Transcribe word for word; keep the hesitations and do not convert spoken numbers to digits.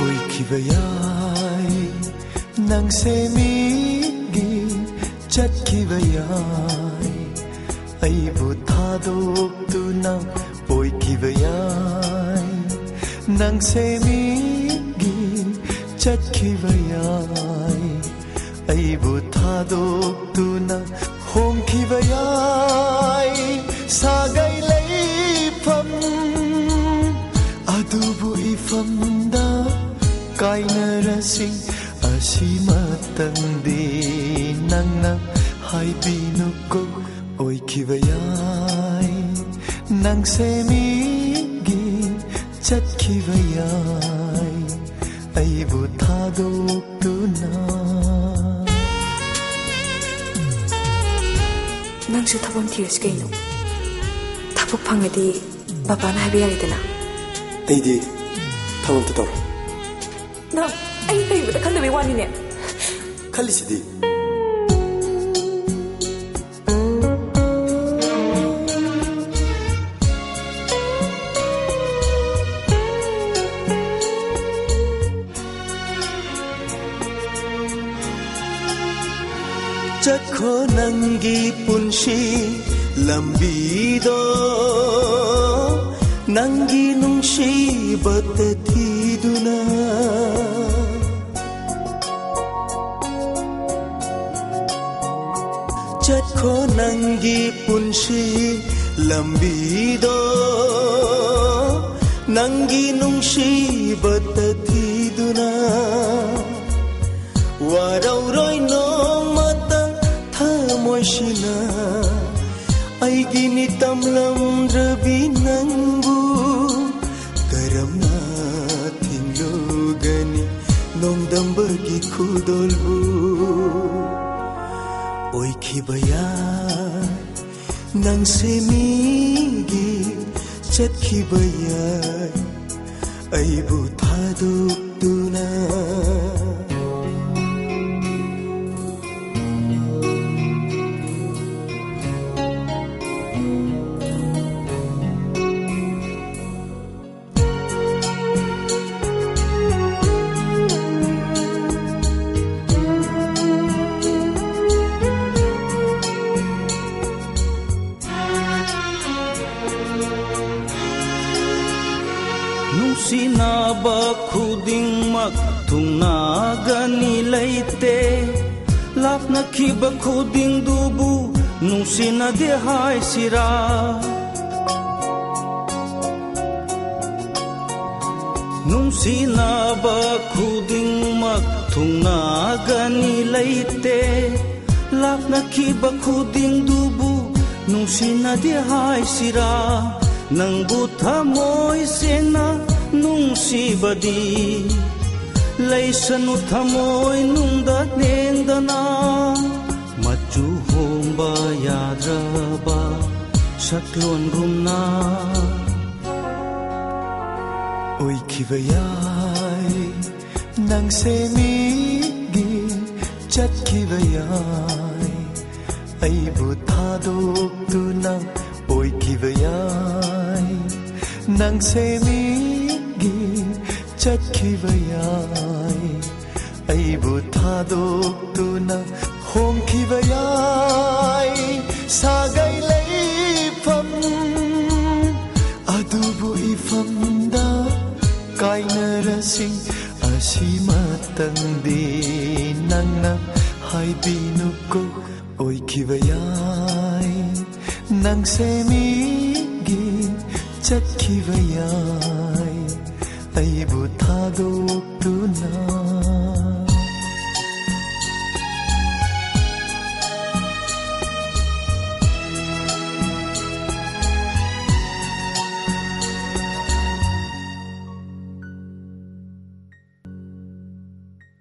ꯑꯣꯏꯈꯤꯕ ꯌꯥꯏ, ꯅꯪꯁꯦ ꯃꯤꯒꯤ ꯆꯠꯈꯤꯕ ꯌꯥꯏ, ꯑꯩꯕꯨ ꯊꯥꯗꯣꯛꯇꯨꯅ ꯑꯣꯏꯈꯤꯕ ꯌꯥꯏ, ꯅꯪꯁꯦ ꯃꯤꯒꯤ ꯆꯠꯈꯤꯕ ꯌꯥꯏ, ꯑꯩꯕꯨ ꯊꯥꯗꯣꯛꯇꯨꯅ ꯍꯣꯡꯈꯤꯕ ꯌꯥꯏ꯫ ꯁꯥꯒꯩ ꯂꯩꯐꯝ ꯑꯗꯨꯕꯨ ꯏꯐꯝꯗ ꯀꯥꯏꯅꯔꯁꯤ, ꯑꯁꯤꯃꯇꯪꯗꯤ ꯅꯪꯅ ꯍꯥꯏꯕꯤꯅꯨꯀꯣ꯫ ꯑꯣꯏꯈꯤꯕ ꯌꯥꯏ, ꯅꯪꯁꯦ ꯃꯤꯒꯤ ꯆꯠꯈꯤꯕ ꯌꯥꯏ, ꯑꯩꯕꯨ ꯊꯥꯗꯣꯛꯇꯨꯅ꯫ ꯅꯪꯁꯨ ꯊꯕꯛ ꯑꯃ ꯊꯤꯔꯁꯤ ꯀꯩꯅꯣ? ꯊꯕꯛ ꯐꯪꯉꯗꯤ ꯕꯕꯥꯅ ꯍꯥꯏꯕ ꯌꯥꯔꯦꯗꯅ꯫ ꯑꯩꯗꯤ ꯊꯕꯛ ꯑꯝꯇ ꯇꯧꯔꯣꯏ꯫ ꯅꯪ ꯑꯩ ꯀꯔꯤꯝꯇ ꯈꯟꯗꯕꯩ ꯋꯥꯅꯤꯅꯦ꯫ ꯈꯜꯂꯤꯁꯤꯗꯤ꯫ ꯆꯠꯈꯣ ꯅꯪꯒꯤ ꯄꯨꯟꯁꯤ ꯂꯝꯕꯤꯗꯣ, ꯅꯪꯒꯤ ꯅꯨꯡꯁꯤꯕꯇ ꯊꯤꯗꯨꯅ꯫ ꯆꯠꯈꯣ ꯅꯪꯒꯤ ꯄꯨꯟꯁꯤ ꯂꯝꯕꯤꯗꯣ, ꯅꯪꯒꯤ ꯅꯨꯡꯁꯤꯕꯇ ꯊꯤꯗꯨꯅ꯫ ꯋꯥꯔꯧꯔꯣꯏ ꯅꯣꯡꯃꯇ ꯊꯃꯣꯏꯁꯤꯅ, ꯑꯩꯒꯤꯅꯤ ꯇꯝꯂꯝꯗ꯭ꯔꯕꯤ ꯅꯪꯕꯨ ꯀꯔꯝꯅ ꯊꯤꯡꯂꯨꯒꯅꯤ ꯅꯣꯡꯗꯝꯕꯒꯤ ꯈꯨꯗꯣꯜꯕꯨ ꯑꯣꯏꯈꯤꯕ ꯌꯥꯏ꯫ ꯅꯪꯁꯦ ꯃꯤꯒꯤ ꯆꯠꯈꯤꯕ ꯌꯥꯏ, ꯑꯩꯕꯨ ꯊꯥꯗꯣꯛꯇꯨꯅ꯫ ꯅꯨꯡꯁꯤꯅꯕ ꯈꯨꯗꯤꯡꯃꯛ ꯊꯨꯡꯅꯒꯅꯤ ꯂꯩꯇꯦ꯫ ꯂꯥꯞꯅꯈꯤꯕ ꯈꯨꯗꯤꯡꯗꯨꯕꯨ ꯅꯨꯡꯁꯤꯅꯗꯦ ꯍꯥꯏꯁꯤꯔꯥ? ꯅꯨꯡꯁꯤꯅꯕ ꯈꯨꯗꯤꯡꯃꯛ ꯊꯨꯡꯅꯒꯅꯤ ꯂꯩꯇꯦ꯫ ꯂꯥꯞꯅꯈꯤꯕ ꯈꯨꯗꯤꯡꯗꯨꯕꯨ ꯅꯨꯡꯁꯤꯅꯗꯦ ꯍꯥꯏꯁꯤꯔꯥ? ꯅꯪꯕꯨ ꯊꯃꯣꯏ ꯁꯦꯡꯅ ꯅꯨꯡꯁꯤꯕꯗꯤ ꯂꯩꯁꯅꯨ ꯊꯃꯣꯏ ꯅꯨꯡꯗ ꯂꯦꯡꯗꯅ꯫ ꯃꯆꯨ ꯍꯣꯡꯕ ꯌꯥꯗ꯭ꯔꯕ ꯁꯛꯂꯣꯟꯒꯨꯝꯅ ꯑꯣꯏꯈꯤꯕ ꯌꯥꯏ꯫ ꯅꯪꯁꯦ ꯃꯤꯒꯤ ꯆꯠꯈꯤꯕ ꯌꯥꯏ, ꯑꯩꯕꯨ ꯊꯥꯗꯣꯛꯇꯨꯅ ꯑꯣꯏꯈꯤꯕ ꯌꯥꯏ꯫ ꯅꯪꯁꯦ ꯃꯤꯒꯤ ꯆꯠꯈꯤꯕ ꯌꯥꯏ, ꯑꯩꯕꯨ ꯊꯥꯗꯣꯛꯇꯨꯅ ꯍꯣꯡꯈꯤꯕ ꯌꯥꯏ꯫ ꯁꯥꯒꯩ ꯂꯩꯐꯝ ꯑꯗꯨꯕꯨ ꯏꯐꯝꯗ ꯀꯥꯏꯅꯔꯁꯤ꯫ ꯑꯁꯤꯃꯇꯪꯗꯤ ꯅꯪꯅ ꯍꯥꯏꯕꯤꯅꯨꯀꯣ꯫ ꯑꯣꯏꯈꯤꯕ ꯌꯥꯏ, ꯅꯪꯁꯦ ꯃꯤꯒꯤ ꯆꯠꯈꯤꯕ ꯌꯥꯏ, ꯑꯩꯕꯨ ꯊꯥꯗꯣꯛꯇꯨꯅ꯫